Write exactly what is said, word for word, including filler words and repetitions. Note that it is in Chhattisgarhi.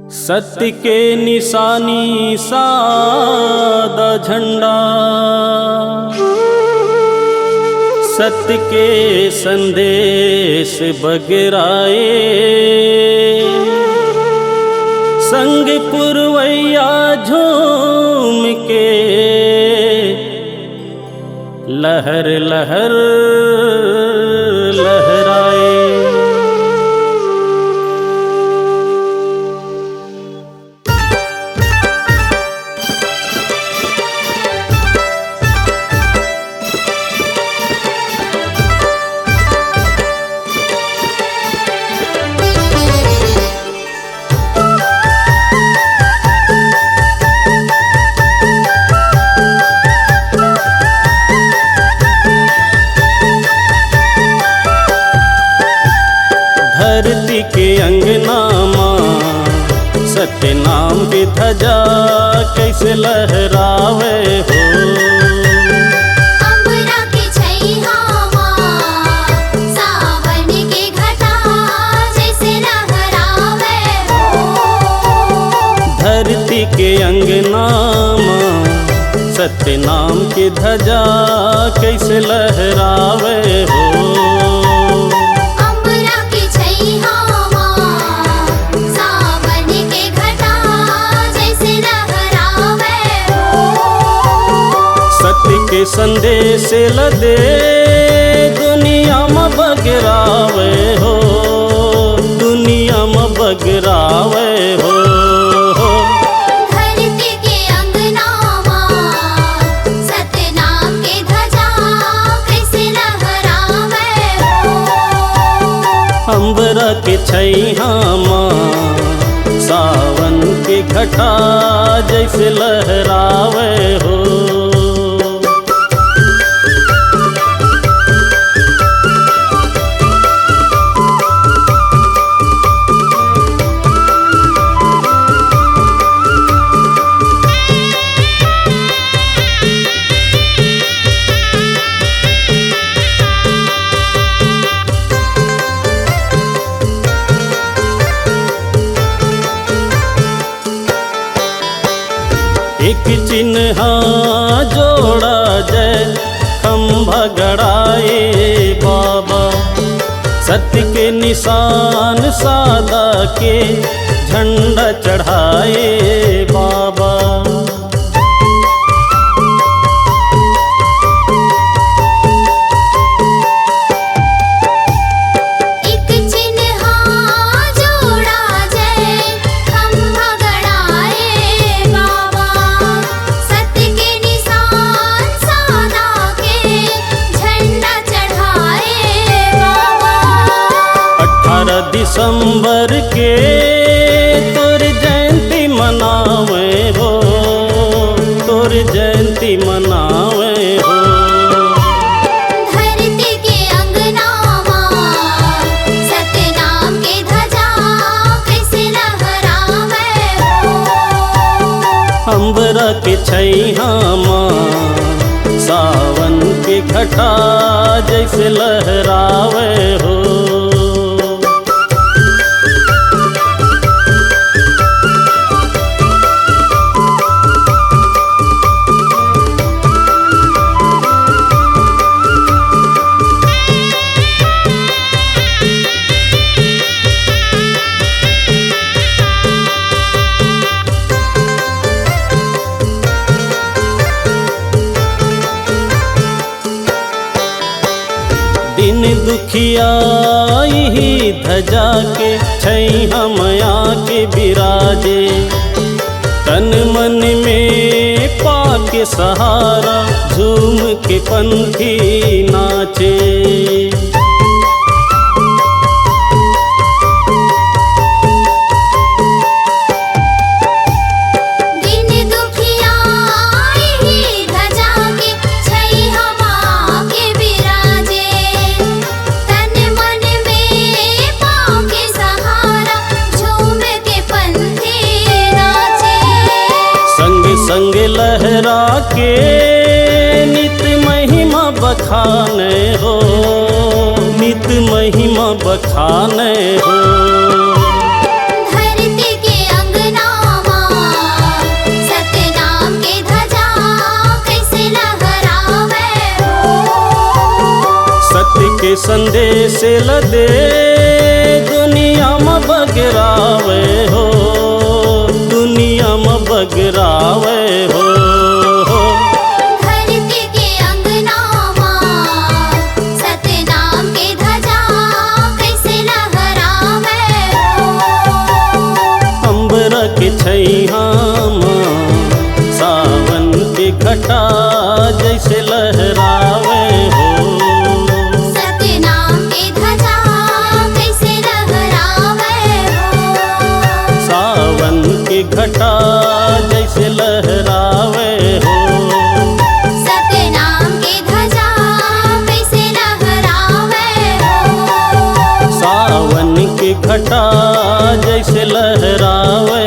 सत्य के निशानी सादा झंडा, सत्य के संदेश बगराए, संग पुरवैया झूम के लहर लहर लहराए। धरती के अंगना मा सत्य नाम के ध्वजा कैसे लहरावे हो। अंबरा के छैहा मा सावन के घटा जैसे लहरावे हो। धरती के अंगना मा सत्य नाम के ध्वजा कैसे लहरावे हो। अंबरा के छैहा मा सावन के घटा जैसे लहरावे हो। सत्य के संदेश ल दे दुनिया म बगरावे हो, दुनिया म बगरावे हो। धरती के अंगना मा सतनाम के ध्वजा कैसे लहरावे हो। अंबरा के छैहा मा सावन के घटा जैसे लहरावे हो। एक चिन्हा जोड़ा जय खंभा गड़ाए बाबा, सत्य के निशान सादा के झंडा चढ़ाए बाबा। एक चिन्हा जोड़ा जय खंभा गड़ाए बाबा, सत्य के निशान सादा के झंडा चढ़ाए बाबा। अठारह दिसंबर के तोर जयंती मनावे हो, तोर जयंती मनावे हो। धरती के अंगना मा सतनाम के ध्वजा कैसे लहरावे हो। अंबरा के छैहा मा सावन के घटा जैसे लहरावे हो। दीन दुखिया इही ध्वजा के छैहा मा आके बिराजे। तन मन में पाके सहारा, झूम के पंथी नाचे। दीन दुखिया इही ध्वजा के छैहा मा आके बिराजे। तन मन में पाके सहारा, झूम के पंथी नाचे। संग संग लहरा के नित महिमा बखाने हो, नित महिमा बखाने हो। धरती के अंग संदेश ल दे दुनिया म बगरावे हो, दुनिया म बगरावे हो। धरती के अंगना मा सतनाम के ध्वजा कैसे लहरावे हो। अंबरा के छैहा मा सावन के घटा जैसे लहरावे हो। सतनाम के ध्वजा कैसे लहरावे हो। सावन के घटा जैसे लहरावे हो। सतनाम के ध्वजा कैसे लहरावे हो। सावन के घटा जैसे लहरावे